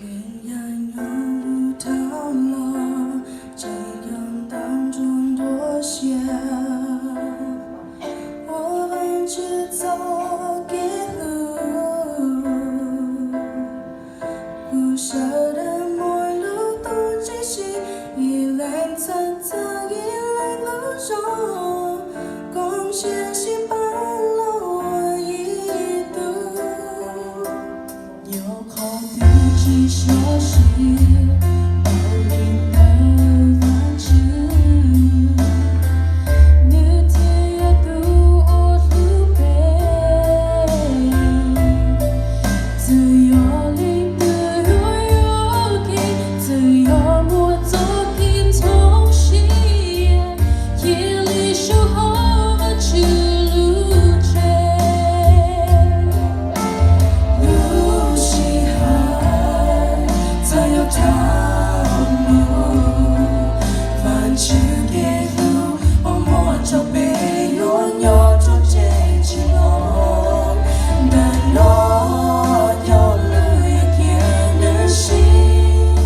Kev yog nyob mus dhau los, tseem yog ntau nruab nruab siab ua Vajtswv txoj kev hlub. Kuv sawv daws muaj lub tuam tsev sib ib leeg txhawb txhawb ib leeg lub zog, koom siab sib pab los ua ib tug. Yog qhov twg tsis sov siab, npaum li ntawd Vajtswv, nws thiaj yog tus uas hlub peb. Txawm yog leej twg yuav yuam kev, txawm yog muaj txoj kev ntxhov siab, cia li sawv hauv Vajtswv lub tsev. Lub sij hawm txawm yuav dhau mus, Vajtswv kev hlub uas muaj rau peb yuav nyob rau tsev tsis los. Ntawm no cov lus yuav cia nws siv,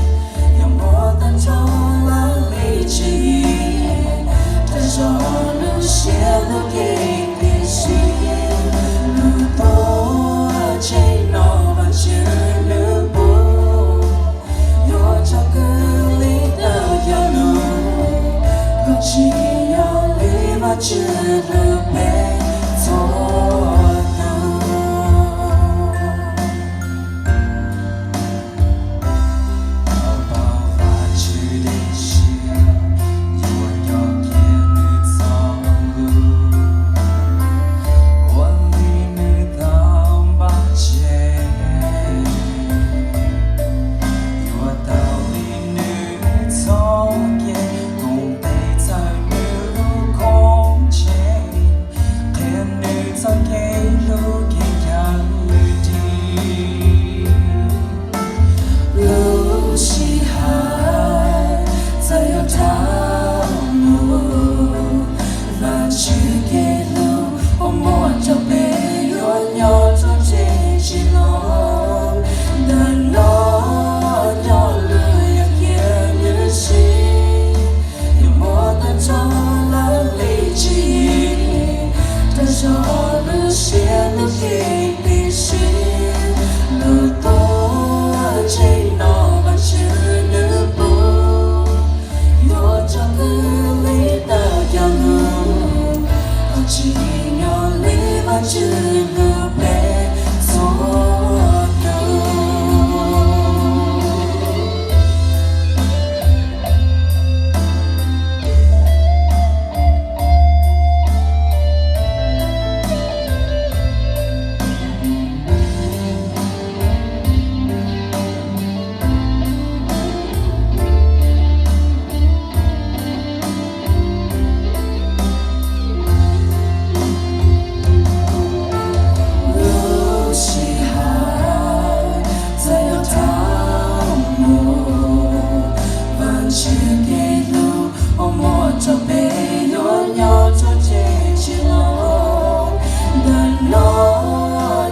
yuav muab tag nrho lawv li tswv yim, rau zog lub siab lub cev tib si. Lub tuam tsev no Vajtswv nws pub, yuav tsum kawg li ntawm cov lus, koj tsis yog li Vajtswv hlub peb txhua tus. Tau pom Vajtswv tej siab, yuav nco kiag nws txoj lus, ua li nws tau npaj tseg. Yuav tau li nws txoj kev koom tes txhawb nws lub koob tsheej, qhia nws txoj kev hlub kev cawm dim. Lub sij hawm txawm yuav dhau mus, Vajtswv kev hlub uas muaj rau peb yuav nyob rau tsev tsis los. Ntawm no cov lus yuav cia nws siv, yuav muab tag nrho lawv li tswv yim, rau zog lub siab lub cev tib si. Lub tuam tsev no Vajtswv nws pub, yuav tsum kawg li ntawm cov lus, koj tsis yog li Vajtswv hlub peb txhua tus. Lub sij hawm txawm yuav dhau mus, Vajtswv kev hlub uas muaj rau peb yuav nyob rau tsev tsis los. Ntawm no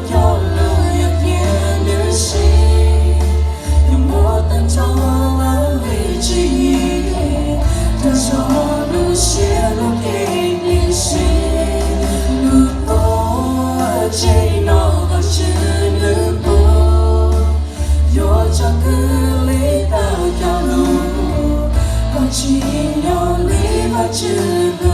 cov lus yuav cia nws siv, yuav muab tag nrho lawv li tswv yim, rau zog lub siab lub cev tib si. Lub tuam tsev no Vajtswv nws pub, yuav tsum kawg li ntawm cov lus, koj tsis yog li Vajtswv